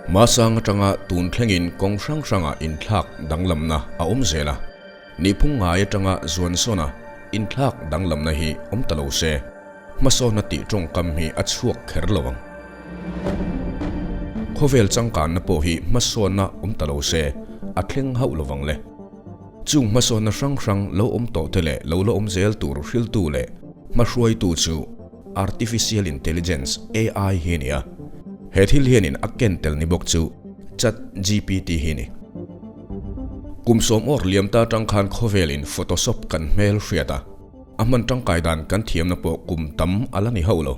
Hmasang atanga tun thlengin kawng hrang hrangah inthlak danglamna a awm zel a. Nihphung ngai atanga zuan sawn a, inthlak danglamna hi awm ta lo se, hmasawnna tih tawngkam hi a chhuak kher lo ang. Khawvel changkanna pawh hi hmasawnna awm ta lo se, a thleng hauh lo vang le. Chung hmasawnna hrang hrang lo awm tawh te leh lo la awm zel tur hriltu leh hmahruaitu chu Artificial Intelligence, AI, hi a ni a. He thil hianin a ken tel ni bawk chu Chat GPT hi a ni. Kum sawm awr liam ta atang khan khawvelin Photoshop kan hmel hriat a, a hman tangkai dan kan thiamna pawh kum tam a la ni hauh lo.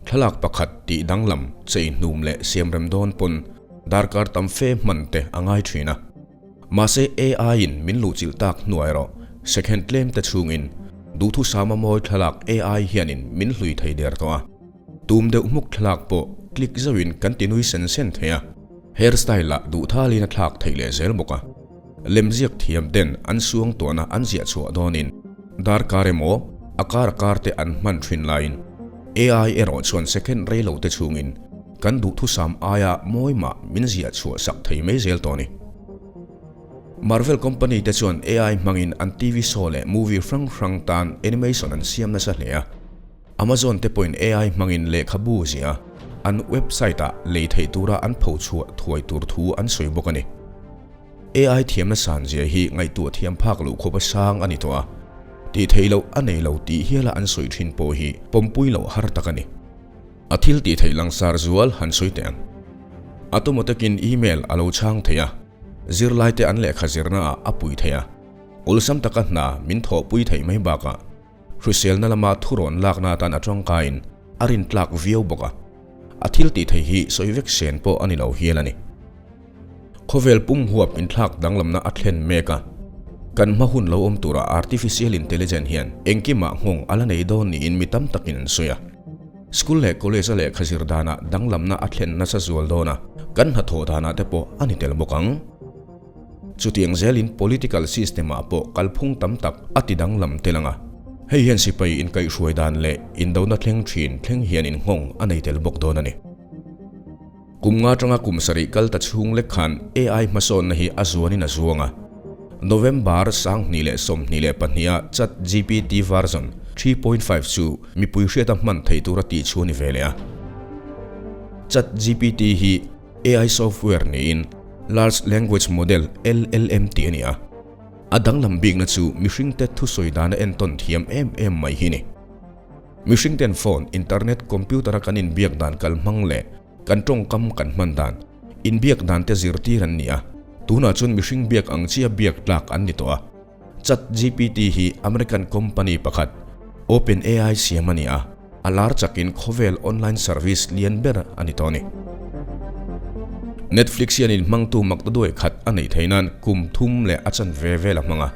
Thlalak pakhat tih danglam, chei hnum leh siamrem dawn pawn darkar tam fe hman te a ngai thin a. Mahse AI in min luhchilh tak hnuai erawh second tlem te chhungin duhthusama mawi thlalak AI hianin min hlui thei der tawh a. Tum deuh hmuk thlalak pawh click zauhin kan ti nui sen sen thei a. Hair style lah duh thalin a thlak theih leh zel bawk a. Lemziak thiam ten an suang tuahna an ziah chhuah dawnin darkar emaw a kar a kar te an hman thin laiin AI erawh chuan second rei lo te chhungin kan duhthusam aia mawi mah min ziah chhuah sak thei mai zel tawh a ni. Marvel company te chuan AI hmangin an TV show leh movie hrang hrang tan animation an siam nasa hle a. Amazon te pawhin AI hmangin lehkhabu ziah an website ah lei theih tura an pho chhuah thuai tur thu an sawi bawk a ni. AI thiamna san zia hi ngaihtuah thiam phak loh khawpa sang a ni tawh a, tih theih loh a nei lo tih hiala an sawi thin pawh hi pawmpui loh har tak a ni. A thil tih theih langsar zual han sawi teh ang. Automatic-in email a lo chhang thei a, zirlaite an lehkha zirnaah a pui thei a, awlsam taka hna min thawhpui theih mai bakah, Hriselna lama thurawn lakna atan a tangkaiin a rintlak viau bawk a, a thil tih thei hi sawi vek sen pawh a ni lo hial a ni. Khawvel pum huap inthlak danglamna a thlen mek a, kan hma hun lo awm tura artificial intelligence hian engkimah nghawng a la nei dawn niin mi tam takin an sawi a. School leh college a lehkha zir danah danglamna a thlen nasa zual dawn a, kan hnathawh danah te pawh a ni tel bawk ang. Chutiang zelin political system-ah pawh kalphung tam tak a ti danglam tel ang a, hei hian sipai inkaihhruai dan leh indona thleng thin thleng hian inghawng a nei tel bawk dawn a ni. Kum nga atanga kum sarih kal ta chhung lek khan AI hmasawnna hi a zuanin a zuang a. November 2024 a ChatGPT version 3.5 chu mipui hriata hman theih tura tih chu a ni ve leh a. ChatGPT hi AI software niin Large Language Model, LLM, tih a ni a. A danglam bikna chu mihringte thusawi dana entawn thiam em em mai hi ni. Mihringten phone, internet, computer a kan inbiak dan kalhmang leh kan tawngkam kan hman dan, inbiak dan te zirtir an ni a. Tunah chuan mihring biak ang chia biak tlak an ni tawh a. ChatGPT hi American company pakhat, OpenAI siam a ni a, a lar chakin khawvel online service lian ber a ni tawh a ni. Netflix hian inhmangtu maktaduai khat a neih theih nan kum thum leh a chanve vel a hmang a,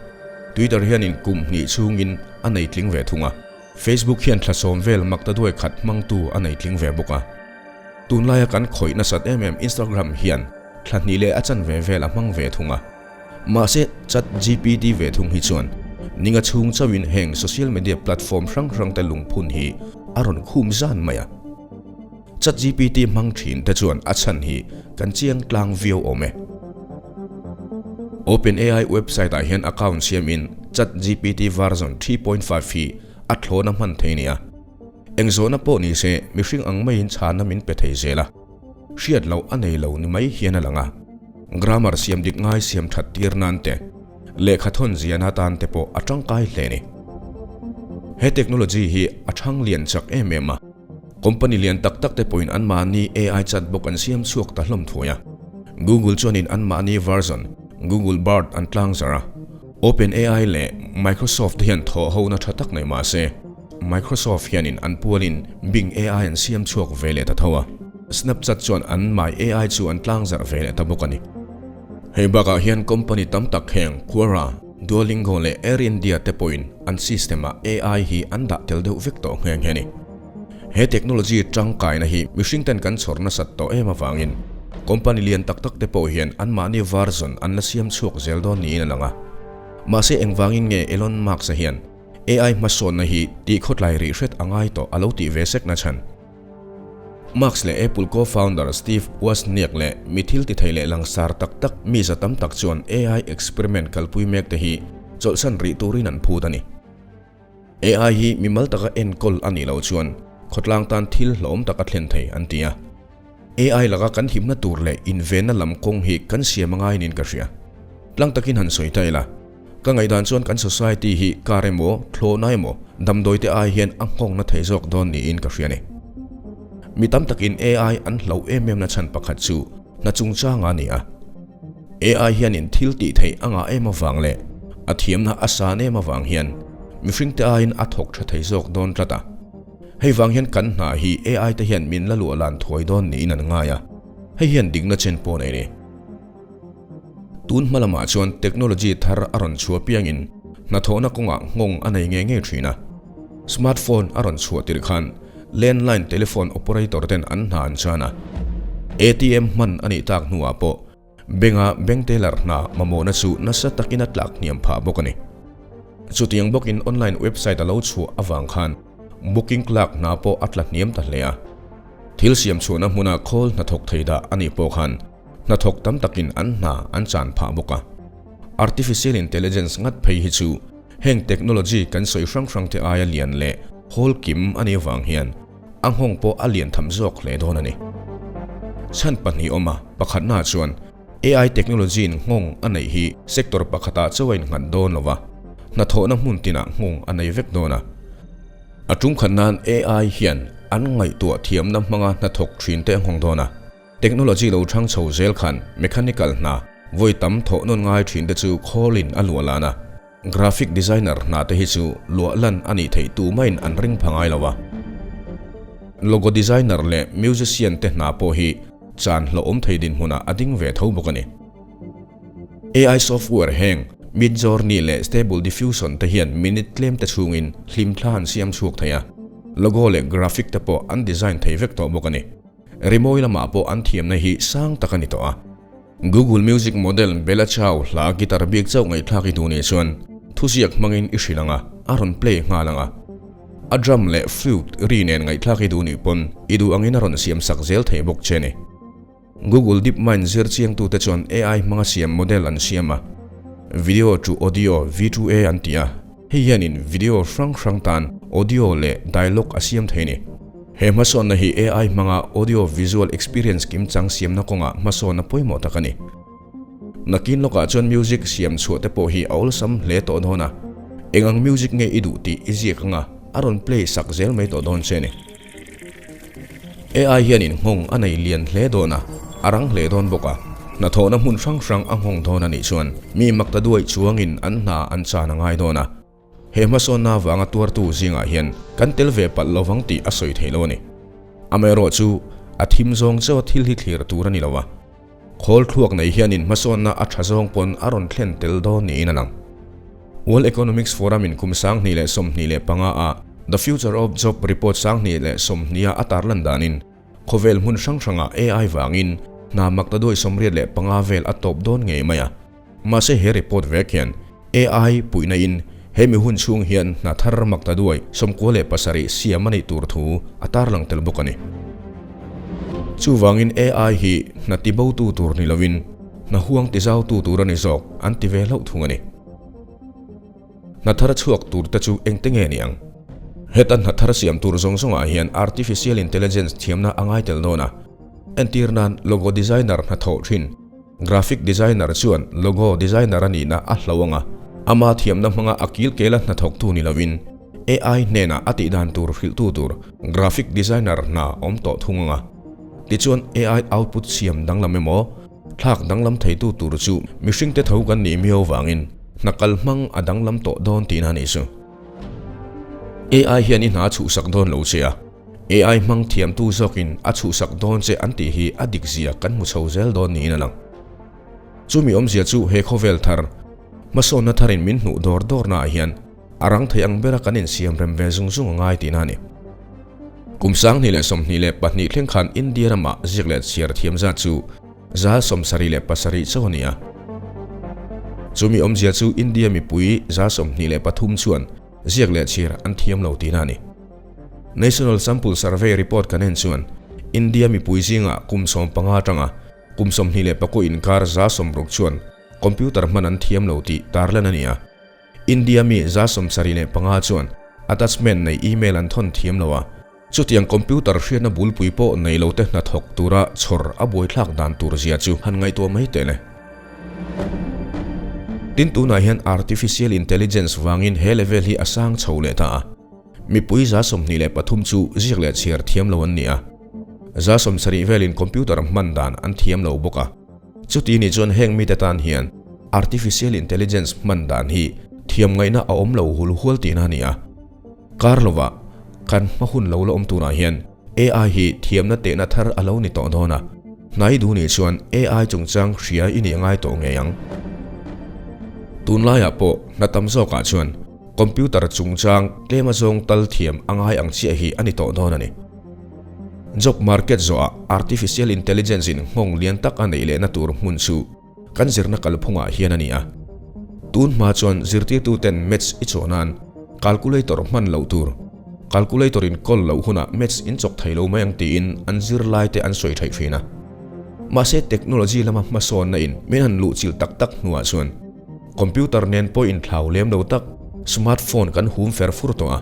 Twitter hianin kum hnih chhungin a nei tling ve thung a, Facebook hian thla sawm vel maktaduai khat hmangtu a nei tling ve bawk a. Tunlaia kan khawih nasat em em Instagram hian thla hnih leh a chanve vel a hmang ve thung a. Mahse, ChatGPT ve thung hi chuan ninga chhung chauhin heng social media platform hrang hrangte lungphun hi a rawn khum zan mai a. ChatGPT hmang thin te chuan a chhan hi kan chiang tlang viau awm e. OpenAI website ah hian account siamin ChatGPT version 3.5 hi a thlawna hman thei nia. Eng zawhna pawh ni se mihring ang maiin chhanna min pe thei zel a. Hriat loh a nei lo ni mai hian a lang a. Grammar siam dik ngai siam that tir nan te, lehkha thawn ziahna atan te pawh a tangkai hle a ni. He technology hi a thang lian chak em em a, company lian tak tak te pawhin anmahni AI chatbot an siam chhuak ta hlawm thuai a. Google chuanin anmahni version, Google Bard an tlangzarh a. OpenAI leh Microsoft te hian thawhhona tha tak nei mah se, Microsoft hianin an pualin Bing AI an siam chhuak ve leh ta tho a, Snapchat chuan an My AI chu an tlangzarh ve leh ta bawk a ni. Hei bakah hian company tam tak heng Quora, Duolingo leh Air India te pawhin an system-ah AI hi an dah tel deuh vek tawh nghe nghe a ni. He technology tangkaina hi mihring ten kan chhawr nasat tawh em avangin company lian tak tak te pawh hian anmahni version an la siam chhuak zel dawn niin a lang a. Mahse engvangin nge Elon Musk-a hian AI hmasawnna hi tih khawtlai rih hret a ngai tawh a lo tih ve sek na chhan. Musk leh Apple co-founder Steve Wozniak leh mi thil ti thei leh langsar tak tak mi za tam tak chuan AI experiment kalpui mek te hi chawlhsan rih turin an phut a ni. AI hi mimal taka enkawl a nih loh chuan khawtlang tan thil hlawm tak a thlen thei an ti a. AI laka kan himna tur leh invenna lam kawng hi kan siam a ngai niin ka hria. Tlang takin han sawi ta ila, ka ngaihdan chuan kan society hi car emaw, thlawhna emaw, damdawi te ai hian a nghawngna thei zawk dawn niin ka hria a ni. Mi tam takin AI an hlauh em em na chhan pakhat chu hna chungchanga a ni a. AI hianin thil tih theih a ngah em avang leh a thiamna a san em avang hian mihringte aiin a thawk tha thei zawk dawn tlat a. Hei vang hian kan hna hi AI te hian min la luah lan thuai dawn niin an ngai a, hei hian dikna chen pawh nei ni. Tun hma lamah chuan technology thar a rawn chhuah piangin hnathawhna kawngah nghawng a nei ngei ngei thin a. Smartphone a rawn chhuah tirh khan landline telephone operator ten an hna an chan a. ATM hman a nih tak hnuah pawh Benga bank teller hna mamawhna chu nasa takin a tlak hniam phah bawk a ni. Chutiang bawkin online website a lo chhuah avang khan booking clerk hna pawh a tla hniam ta hle a. Thil siam chhuahna hmuna khawl hnathawk thei dah a nih pawh khan hnathawk tam takin an hna an chan phah bawk a. Artificial intelligence ngat phei hi chu heng technology kan sawi hrang hrang te aia lian leh hawl kim a nih avang hian A nghawng pawh a lian tham zawk hle dawn a ni. Chhan pahnih awm a, pakhatnaah chuan AI technology in nghawng a neih hi sector pakhatah chauh a innghat dawn lo va, hnathawhna hmun tinah nghawng a nei vek dawn a. A tungkhat nan AI hian an ngaihtuah thiamna hmanga hnathawk thin te a nghawng dawn a. Technology lo thang chho zel khan mechanical hna vawi tam thawh nawn ngai thin te chu khawlin a luah lan a. Graphic designer hna te hi chu luah lan a nih theih tu maiin an ring pha ngai lo a. Logo designer leh musician te hna pawh hi chan hlauhawm thei dinhmunah a ding ve tho bawk a ni. AI software heng Midjourney leh Stable Diffusion te hian minute tlem te chhungin hlimthla an siam chhuak thei a, logo leh graphic te pawh an design thei vek tawh bawk a ni. Rimawi lamah pawh an thiamna hi sang tak a ni tawh a. Google Music model Bella Ciao hla guitar bik chauh ngaihthlak i duh nih chuan thuziak hmangin i hrilh ang a, a rawn play nghal ang a. A drum leh flute ri nen ngaihthlak i duh nih pawn i duh angin a rawn siam sak zel thei bawk che ni. Google DeepMind zir chiangtute chuan AI hmanga siam model an siam a, Video to Audio, V2A, an ti a. Hei hianin video hrang hrang tan audio leh dialogue a siam thei ni. He hmasawnna hi AI hmanga audio visual experience kimchang siamna kawngah hmasawnna pawimawh tak a ni. Nakin lawkah chuan music siam chhuah te pawh hi a awlsam hle tawh dawn a, eng ang music nge i duh tih i ziak anga a rawn play sak zel mai tawh dawn che ni. AI hianin nghawng a nei lian hle dawn a, a rang hle dawn bawk a. Hnathawhna hmun hrang hrang a nghawng dawn a nih chuan mi makta duai chuangin an hna an chan a ngai dawn a. He hmasawnna avanga tuartu zingah hian kan tel ve palh lovang tih a sawi thei lo a ni. Amaherawhchu, a thim zawng chauha thil hi thlir tur a ni lo a. Khawl thluak nei hianin hmasawnna a tha zawng pawn a rawn thlen tel dawn niin a lang. World Economics Forum in kum 2025 a The Future of Job Report 2020 a a tarlan danin khawvel hmun hrang hrangah AI vangin hna makta duai 85 vel a tawp dawn ngei mai a. Mahse he report vek hian AI puihna in hemi hun chhung hian hna thar makta duai 97 siam a nih tur thu a tarlang tel bawk a ni. Chuvangin AI hi hna tibotu tur ni lovin hna huang tizautu tur a ni zawk an ti ve hlauh thung a ni. Hna thar chhuak tur te chu engte nge ni ang? Heta hna thar siam tur zawng zawngah hian Artificial Intelligence thiamna a ngai tel dawn a. Entir nan logo designer hna thawh thin. Graphic designer chuan logo designer a nihna a hlo ang a, ama thiamna hmanga a kil kela hnathawktu ni lovin AI hnenah a tihdan tur hrilhtu tur graphic designer hna awm tawh thung ang a. Tichuan AI output siam danglam emaw, thlak danglam theitu tur chu mihringte tho kan nih miau vangin hna kal hmang a danglam tawh dawn tihna a nih chu. AI hian i hna a chhuhsak dawn lo che a. AI hmang thiamtu zawkin a chhuhsak dawn che an tih hi a dik zia kan hmu chho zel dawn niin a lang. Chumi awmzia chu he khawvel thar, hmasawnna tharin min hnuh dawr dawrnaah hian a rang thei ang bera kan insiam rem ve zung zung a ngai tihna a ni. Kum 2022 thleng khan India ramah ziak leh chhiar thiam zat chu 77 chauh a ni a. Chumi awmzia chu India mipui 23% chuan ziak leh chhiar an thiam lo tihna a ni. National Sample Survey report kan en chuan. India mipui zingah kum 15 atanga kum 24 inkar 60% chuan computer hman an thiam lo tih tarlan a ni a. India mi 75% chuan attachment nei email an thawn thiam lo a, chutiang computer hriatna bulpui pawh nei lo te hnathawk tura chhawr a buaithlak dan tur zia chu han ngaihtuah mai teh le. Tin tunah hian artificial intelligence vangin he level hi a sang chho leh ta a, mipui 23% chu ziak leh chhiar thiam lo an ni a, 70% velin computer hman dan an thiam lo bawk a. Chuti nih chuan heng mite tan hian artificial intelligence hman dan hi thiam ngaihna a awm lo hul hual tihna a ni a. Kar lovah kan hma hun lo la awm turah hian AI hi thiamna tehna thar a lo ni tawh dawn a. Hnai duh nih chuan AI chungchang hria i nih ngai tawh ngei ang. Tunlaiah pawh hna tam zawkah chuan computer chungchang tlem azawng tal thiam a ngai ang chiah hi a ni tawh dawn a ni. Job market zawhah artificial intelligence in nghawng lian tak a neih lehna tur hmun chu kan zirna kalphungah hian a ni a. Tun hma chuan zirtirtuten maths i chawh nan calculator hman loh tur, calculator in kawl loh hunah maths in chawk thei lo mai ang tiin an zirlai te an sawi theih thin a. Mahse technology lama hmasawnna in min han luhchilh tak tak hnuah chuan computer nen pawh inthlau lem lo tak smartphone kan hum fer fur tawh a.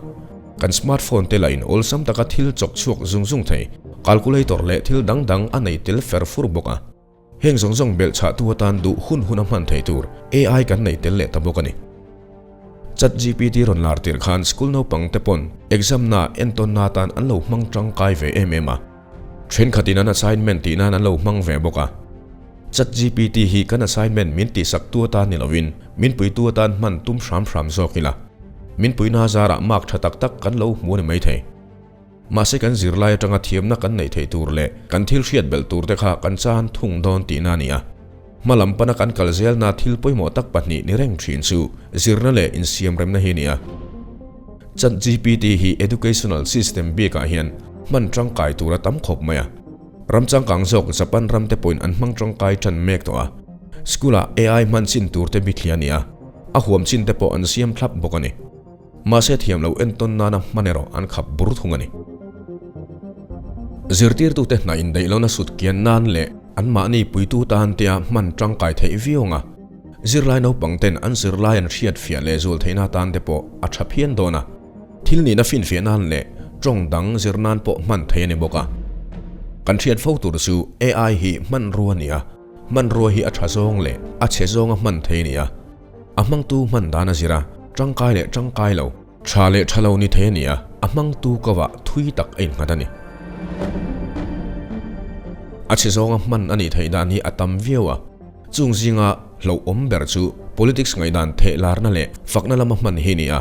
Kan smartphone te lahin awlsam taka thil chawk chhuak zung zung thei, calculator leh thil dang dang a nei tel fer fur bawk a. Heng zawng zawng belh chhahtu atan duh hun hun a hman thei tur AI kan nei tel leh ta bawk a ni. ChatGPT rawn lar tirh khan school naupang te pawn exam na entawnna atan an lo hmang tangkai ve em em a. Thenkhatin an assignment tih nan an lo hmang ve bawk a. ChatGPT hi kan assignment min tihsak tu atan ni lovin min puitu atan hman tum hram hram zawk ila. Min puihna zarah mark tha tak tak kan lo hmu a ni maithei. Mahse kan zirlai atanga thiamna kan neih theih tur leh kan thil hriat belh tur te kha kan chan thung dawn tihna a ni a. Hma lam pana kan kal zelna thil pawimawh tak pahnih ni reng thin chu zirna leh insiamremna hi a ni a. ChatGPT hi educational system bikah hian hman tangkai tur a tam khawp mai a. Ram changkang zawk Japan ram te pawhin an hmang tangkai tan mek tawh a. School-ah AI hman chin tur te bithli a ni a, a huam chin te pawh an siam thlap bawk a ni. Mahse thiam lo entawn nana hman erawh an khap bur thung a ni. Zirtirtute hna indaih lohna sut kian nan leh anmahni puitu tan tea hman tangkai theih viau anga zirlai naupang ten an zirlai an hriat fiah leh zual theihna tan te pawh a tha phian dawn a. Thil nihna finfiah nan leh tawng dang zir nan pawh hman theih a ni bawk a. Kan hriat fo tur chu AI hi hmanrua a ni a, hmanrua hi a tha zawng leh a chhe zawnga hman theih a ni a. A hmangtu hman dan a zir a, tangkai leh tangkai lo, tha leh tha lo ni thei a ni a, a hmangtu kovah thui tak a innghat a ni. A chhe zawnga hman a nih theih dan hi a tam viau a, chung zinga hlauhawm ber chu politics ngaihdan thehlarna leh fakna lama hman hi a ni a,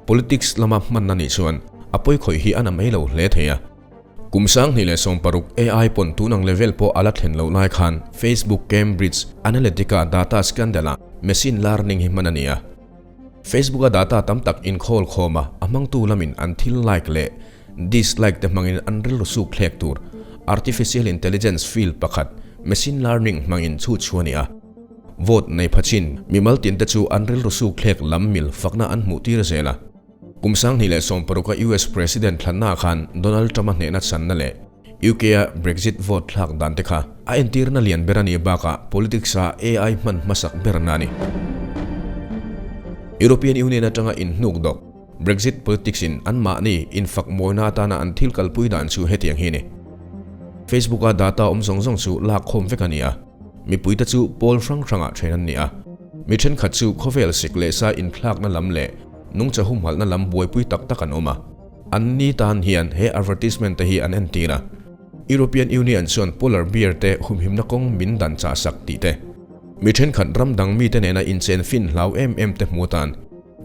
politics lama hman a nih chuan a pawikhawih hi a na mai lo hle thei a. Kum 2016 AI pawn tun ang level pawh a la thlen loh lai khan Facebook Cambridge Analytica data scandal ah machine learning hi hman a ni a. Facebook a data tam tak inkhawl khawm a, a hmangtu lamin an thil like leh dislike te hmangin an rilru suk thlek tur artificial intelligence field pakhat machine learning hmangin chhut chhuah a ni a. Vote nei phachin mimal tinte chu an rilru suk thlek lam mil fakna an hmuh tir zel a. Kum 2016 a US President thlanna khan Donald Trump-a hnehna channa leh UK-a Brexit vote thlak dan te kha a entirna lian ber a nih bakah politics-a AI hman hmasak berna a ni. European Union atanga inhnuk dawk Brexit politics-in anmahni infak mawina atana an thil kalpui dan chu hetiang hi a ni. Facebook-a data awm zawng zawng chu lak khawm vek a ni a, mipuite chu pawl hrang hrangah then an ni a, mi thenkhat chu khawvel sik leh sa inthlakna lam leh Nungcha humhalhna lam buaipui tak tak an awm a, an ni tan hian he advertisement te hi an entir a. European Union chuan polar bear te humhimna kawng min dan chah sak tih te, mi thenkhat ram dang mite nena inchen fin hlau em em te hmu atan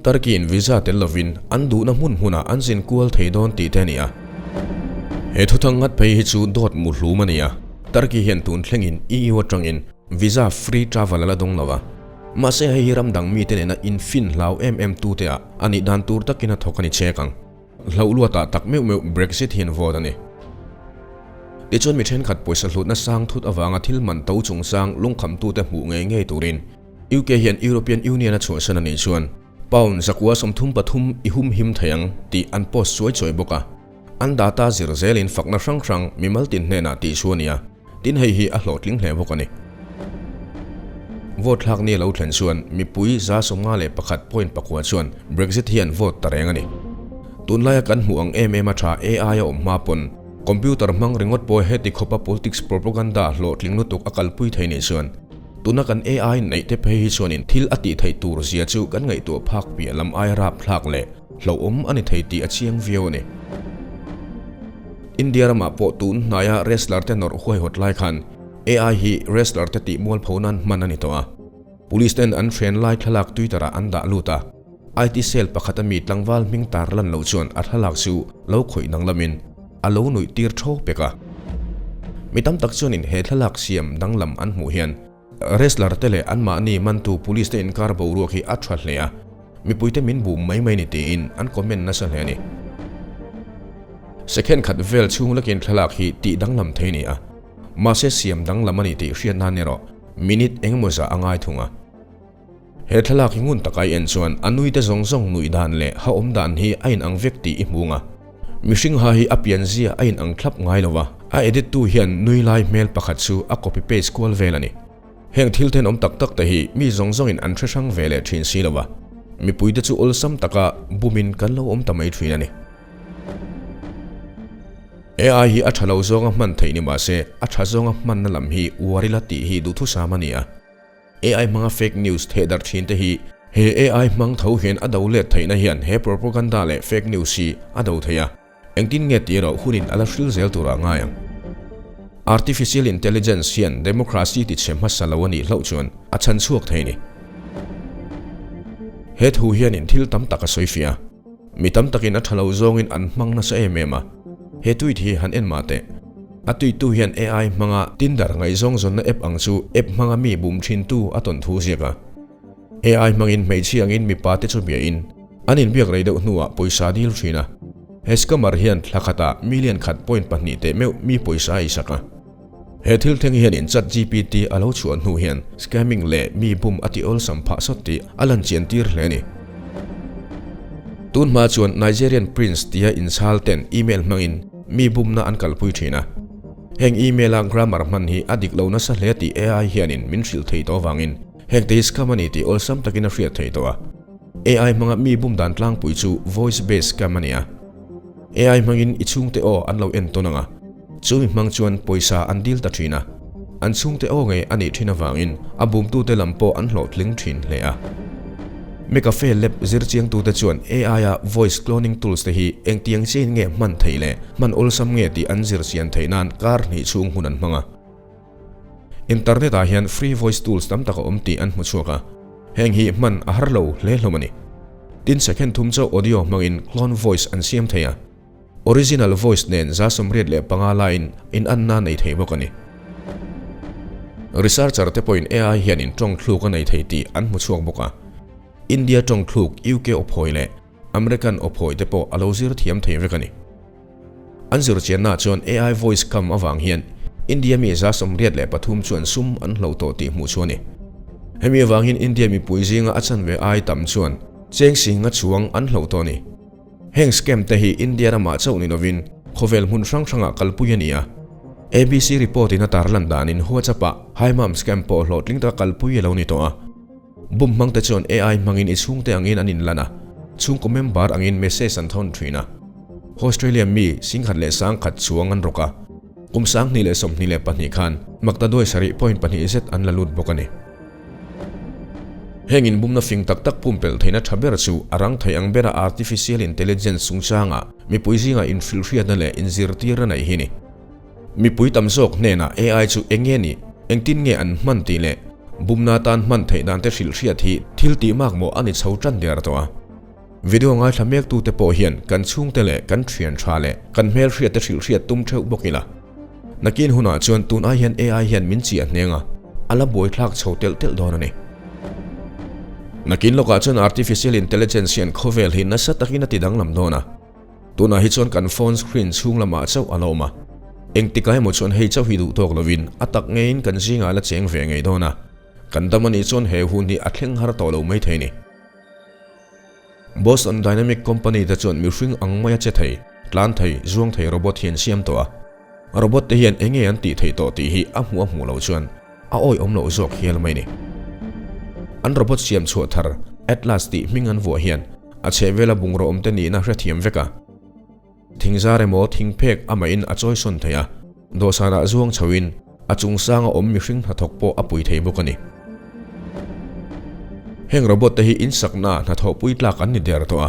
Turkey in visa tel lovin an duhna hmun hmunah an zin kual thei dawn tih te a ni a. He thuthang ngat phei hi chu dawt mu hlum a ni a, Turkey hian tun thlengin EU atangin visa free travel a la dawng lo a. Mahse hei hi ram dang mite nena infin hlau em em tute ah a nih dan tur takin a thawk a ni chek ang. Hlauh luatah tak meuh meuh Brexit hian vote a ni. Tichuan mi thenkhat pawisa hlutna sang thut avanga thil man to chungchang lungkhamtute hmuh ngei ngei turin UK hian European Union a chhuahsan a nih chuan pound 133 i humhim thei ang tih an post chuai chuai bawk a. An data zir zelin fakna hrang hrang mimal tin hnenah tih chu a ni a, tin hei hi a hlawhtling hle bawk a ni. Vote thlak ni a lo thlen chuan mipui 51.9 chuan Brexit hian vote ta reng a ni. Tunlaia kan hmuh ang em em a tha AI a awm hma pawn computer hmang ringawt pawh heti khawpa politics propaganda hlawhtling lutuk a kalpui thei nih chuan tuna kan AI neih te phei hi chuanin thil a tih theih tur zia chu kan ngaihtuah phak piah lam aia rapthlak leh hlauhawm a ni thei tih a chiang viau a ni. India ramah pawh tun hnaia wrestler te nawrh huaihawt lai khan AI hi wrestler te tih mualpho nan hman a ni tawh a. Police ten an hren lai thlalak Twitter ah an dah lut a. IT cell pakhat a mi tlangval hming tar lan loh chuan a thlalak chu lo khawih dang lamin a lo nuih tir tho pek a. Mi tam tak chuanin he thlalak siam danglam an hmuh hian wrestler te leh anmahni mantu police te inkar boruak hi a tha hle a, mipuite min bum mai mai ni tiin an comment nasa hle a ni. Second khat vel chhung lakin thlalak hi tih danglam thei ni a, mahse siam danglam a ni tih hriat nan erawh minute engemaw zah a ngai thung a. He thlalak hi ngun taka i en chuan a nuite zawng zawng nuih dan leh ha awm dan hi a inang vek tih i hmu nga. Mihring ha hi a pianzia a inang thlap ngai lo va, a edit tu hian nui lai hmel pakhat chu a copy paste kual vel a ni. Heng thil thenawm tak tak te hi mi zawng zawngin an hre hrang ve leh thin si lo va, mipuite chu awlsam taka bumin kan lo awm ta mai thin a ni. AI hi a tha lo zawnga hman theih ni mah se a tha zawnga hmanna lam hi uar ila tih hi duhthusam a ni a. AI hmanga fake news theh darh thin te hi he AI hmang tho hian a do let theihna hian he propaganda leh fake news hi a do thei a, engtin nge tih erawh hunin a la hril zel turah a ngai ang. Artificial intelligence hian democracy ti chhe hmasa lo a nih hlauh chuan a chhan chhuak thei ni. He thu hianin thil tam tak a sawi fiah a, mi tam takin a tha lo zawngin an hmang nasa em em a, he tweet hi han en mah teh. A tuitu hian AI hmanga Tinder ngaihzawng zawnna app ang chu app hmanga mi bum thintu a tawn thu ziak a. AI hmangin hmeichhia angin mipa te chu biain an inbiak rei deuh hnuah pawisa dil thin a. He scammer hian thla khatah million khat point pahnih teh meuh mi pawisa a eisak a. He thil thleng hianin ChatGPT a lo chhuah hnu hian scamming leh mi bum a ti awlsam phah sawt tih a lan chian tir hle a ni. Tun hma chuan Nigerian Prince tia inchhal ten email hmangin Mi bumna an kalpui thin a. Heng email a grammar hman hi a dik lo nasa hle tih AI hianin min hrilh thei tawh avangin heng te hi scam a ni tih awlsam takin a hriat thei tawh a. AI hmanga mi bum dan tlangpui chu voice based scam a ni a. AI hmangin i chhungte aw an lo en tawn ang a, chumi hmang chuan pawisa an dil ta thin a. An chhungte aw ngei a nih thin avangin a bumtute lam pawh an hlawhtling thin hle a. McAfee Lab zirchiangtute chuan AI-a voice cloning tools te hi engtiang chiahin nge hman theih leh hman awlsam nge tih an zirchian theih nan kar hnih chhung hun an hmang a. Internet-ah hian free voice tools tam tak a awm tih an hmu chhuak a, heng hi hman a har lo hle hlawm a ni. Tin second thum chauh audio hmangin clone voice an siam thei a. Original voice nen 95 laiin inanna nei thei bawk a ni. Researcher te pawhin AI hianin tawng thluk a nei thei tih an hmu chhuak bawk a. India tawng thluk UK awphawi leh American awphawi te pawh a lo zir thiam thei vek a ni. An zirchiannaah chuan AI voice kam avang hian India mi 83 chuan sum an hloh tawh tih hmuh chu a ni. Hemi avangin India mipui zinga a chanve ai tam chuan cheng singa chuang an hloh tawh a ni. Heng scam te hi India ramah chauh ni lovin khawvel hmun hrang hrangah kalpui a ni a. ABC report in a tarlan danin WhatsApp-ah Haimam scam pawh hlawhtling taka kalpui a lo ni tawh a. Bum hmangte chuan AI hmangin i chhungte angin an inlan a, chhungkaw member angin message an thawn thin a. Australia mi singkhat leh sangkhat chuang an rawk a, kum 2022 khan maktaduai sarih point pahnih zet an la lut bawk a ni. Heng inbumna fing tak tak pumpelh theihna tha ber chu a rang thei ang bera artificial intelligence chungchanga mipui zingah inhrilhhriatna leh inzirtirna neih hi ni. Mipui tam zawk hnenah AI chu eng nge nih, engtin nge an hman tih leh bumna tan hman theih dan te hrilhhriat hi thil tih makmawh a ni chho tan der tawh a. Video ngaithla mektute pawh hian kan chhungte leh kan thian tha leh kan hmelhriatte hrilhhriat tum theuh bawk ila. Nakin hunah chuan tun ai hian AI hian min chiah hneng a, a la buaithlak chho telh telh dawn a ni. Nakin lawkah chuan Artificial Intelligence hian khawvel hi nasa takin a ti danglam dawn a. Tunah hi chuan kan phone screen chhung lamah chauh a la awm a. Engtikah emaw chuan hei chauh hi duh tawk lovin a tak ngeiin kan zingah a la cheng ve ngei dawn a. Kan dam a nih chuan he hun hi a thleng har tawh lo maithei a ni. Boston Dynamic Company te chuan mihring ang maia che thei. Tlan thei, zuang thei robot hi an siam tawh a. Robot te hian enge an tih theih tawh tih hi a hmuh a hmuh loh chuan a awihawm loh zawk hial mai ni. An robot siam chhuah thar Atlas tih hming an vuah hian a chhehvela bungraw awm te nihna hrethiam vek a. Thingzar emaw thingphek amahin a chawisawn thei a, dawhsanah zuang chhoin a chungsanga awm mihring hnathawk pawh a pui thei bawk a ni. Heng robot te hi insakna hnathawhpui tlak an ni der tawh a.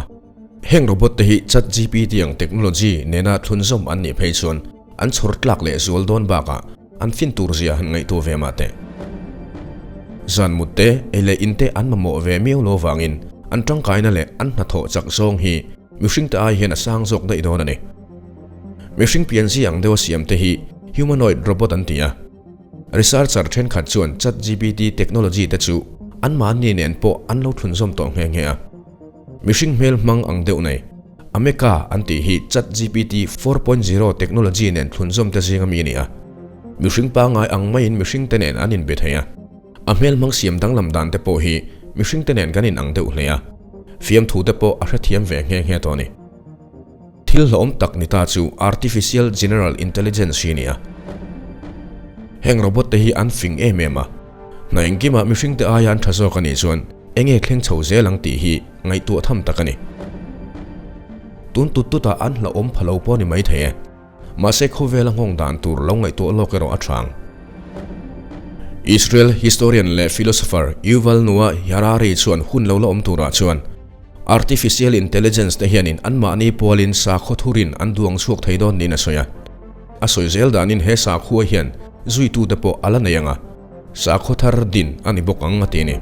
Heng robot te hi ChatGPT ang technology nena thlunzawm an nih phei chuan an chhawr tlak leh zual dawn bakah an fin tur zia han ngaihtuah ve mah teh. Zan mut te, ei leh in te an mamawh ve miau lo vangin an tangkaina leh an hnathawh chak zawng hi mihring te ai hian a sang zawk daih dawn a ni. Mihring pianzi ang deuha siam te hi humanoid robot an ti a. Researcher thenkhat chuan ChatGPT technology te chu anmahni nen pawh an lo thlunzawm tawh nghe nghe a. Mihring hmel hmang ang deuh nei, Ameca an tih hi ChatGPT 4.0 technology nen thlunzawm te zinga mi a ni a. Mihring pangngai ang maiin mihring te nen an inbe thei a. A hmel hmang siam danglam dan te pawh hi mihring te nen kan inang deuh hle a. Fiamthu te pawh a hrethiam ve nghe nghe tawh a ni. Thil hlawhawm tak ni ta chu Artificial General Intelligence hi a ni a. Heng robot te hi an fing em em a. Hna engkimah mihring te aia an tha zawk a nih chuan enge thleng chho zel ang tih hi ngaihtuah tham tak a ni. Tun tut tutah an hlauhawm pha lo pawh a ni maithei e. Mahse khawvela nghawng dan tur lo ngaihtuah lawk erawh a tha ang. Israel historian leh philosopher Yuval Noah Harari chuan hun lo la awm turah chuan Artificial Intelligence te hianin anmahni pualin sakhaw thurin an duang chhuak thei dawn niin a sawi a. A sawi zel danin he sakhua hian zuitute pawh a la nei ang a, sakhaw thar din a ni bawk ang a ti a ni.